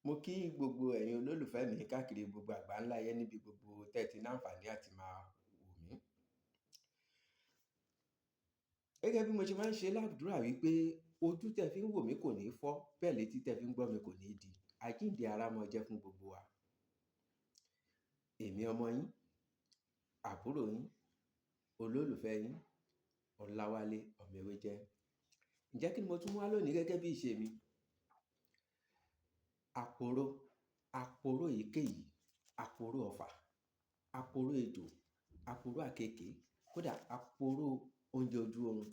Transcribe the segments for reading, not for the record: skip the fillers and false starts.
Mo kí gbogbo ẹ̀yin olólùfẹ́ mi káàkiri gbogbo àgbáńlá ayé níbi gbogbo tẹ́ ti ní àǹfààní àti máa wò mí. Gẹ́gẹ́ bí mo ṣe máa ń ṣe ládùúrà wípé ojú tẹ́ fi ń wò mí kò ní fọ́, bẹ́ẹ̀ létí tẹ́ fi ń gbọ́ mi kò ní di. Àjíǹde ara máa jẹ́ fún gbogbo wa. Èmi ọmọ yín, àbúrò yín, olólùfẹ́ yín, Ọláwálé ọmọ Ewéjẹ́. Ǹjẹ́ kí ni mo tún mú wá lónìí gẹ́gẹ́ bí ìṣe mi? Àpòrò, àpòrò èyíkéyìí, àpòrò ọfà, àpòrò ejò, àpòrò àkekèé, kódà àpòrò oúnjẹ ojú oorun.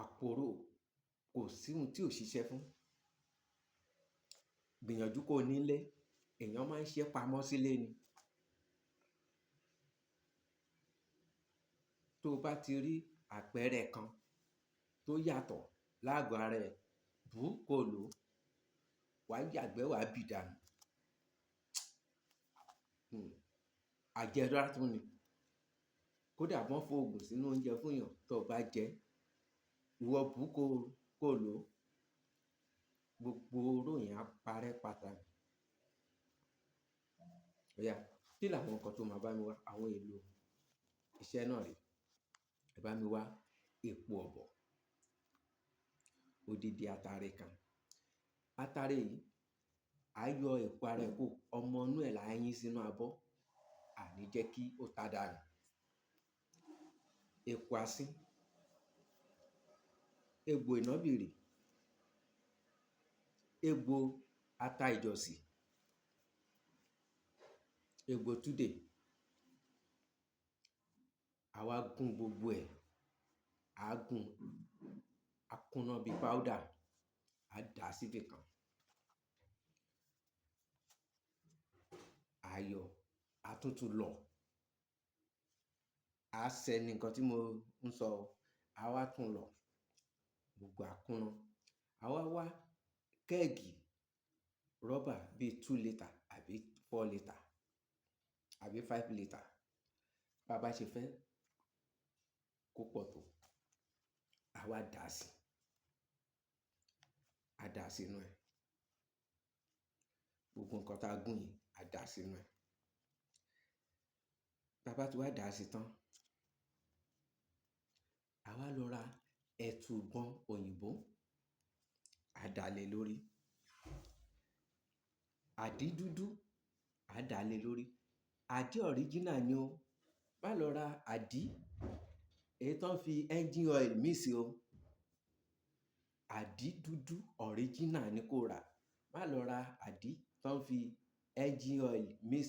Àpòrò kò sí ohun tí ò ṣiṣẹ́ fún. Gbìyànjú kó nílé, èèyàn máa ń ṣe pamọ́ sílé ni. Tó bá ti rí àpẹẹrẹ kan tó yàtọ̀ láàgọ́ ara ẹ, bú kó lò ó, wà á yàgbẹ́ wà á bì dànù. Àjẹrà tún ni. Kódà wọ́n fo òògùn sínú oúnjẹ fún èèyàn tó bá jẹ, ìwọ bú kó lò ó, gbogbo oró yẹn á parẹ́ pátá. Óyá, kí làwọn nǹkan tó máa bá mi wá? Àwọn èlò iṣẹ́ náà rèé. Ẹ bá mi wá epo ọ̀bọ̀, odidi atare kan. Atare yìí, a yọ èpo ara ẹ̀ kúrò, ọmọ inú ẹ̀ là á yín sínú abọ́, à ní jẹ́ kí ó ta dànù. Epo asín, egbò ìnábìrì, egbò ata ìjọ̀sì, egbò túdè. A wá gún gbogbo ẹ̀, a gún, a kúnná bí powder, a dà á síbí kan. A yọ, a tún tún lọ̀. A sẹ ní nǹkan tí mo ń sọ, a wá tún lọ̀, gbogbo a kúnná. A wá wá kẹ́ẹ̀gì rọ́bà bí 2 litre àbí 4 litre àbí 5 litre. Bá bá ṣe fẹ́ kó pọ̀ tó, a wá dà á sí. A dà á sínú ẹ̀. Gbogbo nǹkan tá a gún yìí, a dà á sínú ẹ̀. Bá bá ti wá dà á sí tán, a wá lọ ra ẹ̀tùbọ̀n òyìnbó, a dà lé lórí. Àdí dúdú, a dà lé lórí. Àdí original ni o. Má lọ ra àdí èyí tó ń fi engine oil mix o. Àdí dúdú original ni kó rà. Má lọ ra àdí tó ń fi engine oil mix,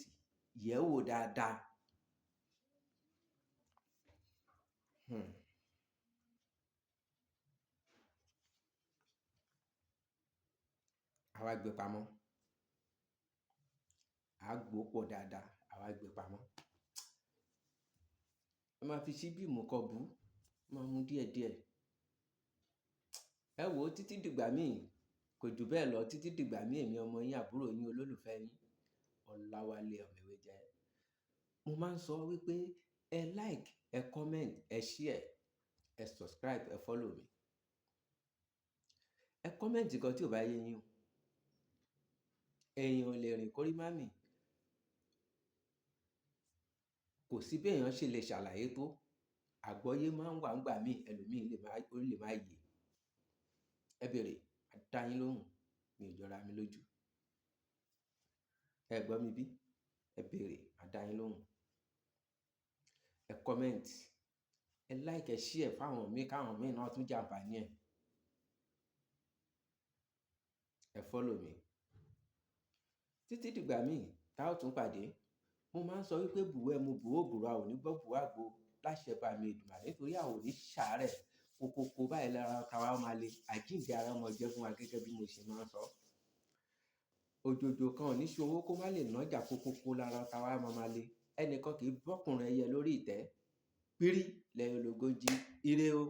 yẹ̀ wò dáadáa. A wá gbé pamọ́. A gbó pọ̀ dáadáa, a wá gbé pamọ́. Ẹ máa fi ṣíbí mú kọ bú, máa mú díẹ̀díẹ̀. Ẹ wò ó títí dìgbà míì, kò jù bẹ́ẹ̀ lọ títí dìgbà míì èmi ọmọ yín, àbúrò yín, olólùfẹ́ yín, Ọláwálé ọmọ Ewéjẹ́. Mo máa ń sọ wípé ẹ like, ẹ comment, ẹ share, ẹ subscribe, ẹ follow mi. Ẹ comment nǹkan tí ò bá yé yín o. Èèyàn ò lè rìn kórí má mì. Kò sí bí èèyàn ṣe lè ṣàlàyé tó. Àgbọ́yé máa ń wà nígbà míì, ẹlòmíì lè má, ó lè má yé. Ẹ bèrè, a dá yín lóhùn, mi ò jọra mi lójú. Ẹ gbọ́ mi bí? Ẹ bèrè, a dá yín lóhùn. Ẹ comment, ẹ like, ẹ share fún àwọn míì káwọn míì náà tún jàǹfàní ẹ̀. Ẹ follow mi. Títí dìgbà míì tá ó tún pàdé. Mo máa ń sọ wípé bùwẹ́ mu bùwó bùrọ̀, a ò ní gbọ́ bùwá àgbo láṣẹ bá mi Èdùmàrè nítorí a ò ní ṣàárẹ̀. Kokoko báyìí lára táwa máa le. Àjíǹde ara máa jẹ́ fún wa gẹ́gẹ́ bí mo ṣe máa ń sọ. Òjòjò kan ò ní ṣòwò kó má lè nájà kokoko lára táwa máa le. Ẹnìkan kì í bọ́kùnrin ẹyẹ lórí ìtẹ́. Pírí lẹ́yìn ológo jí. Ire o.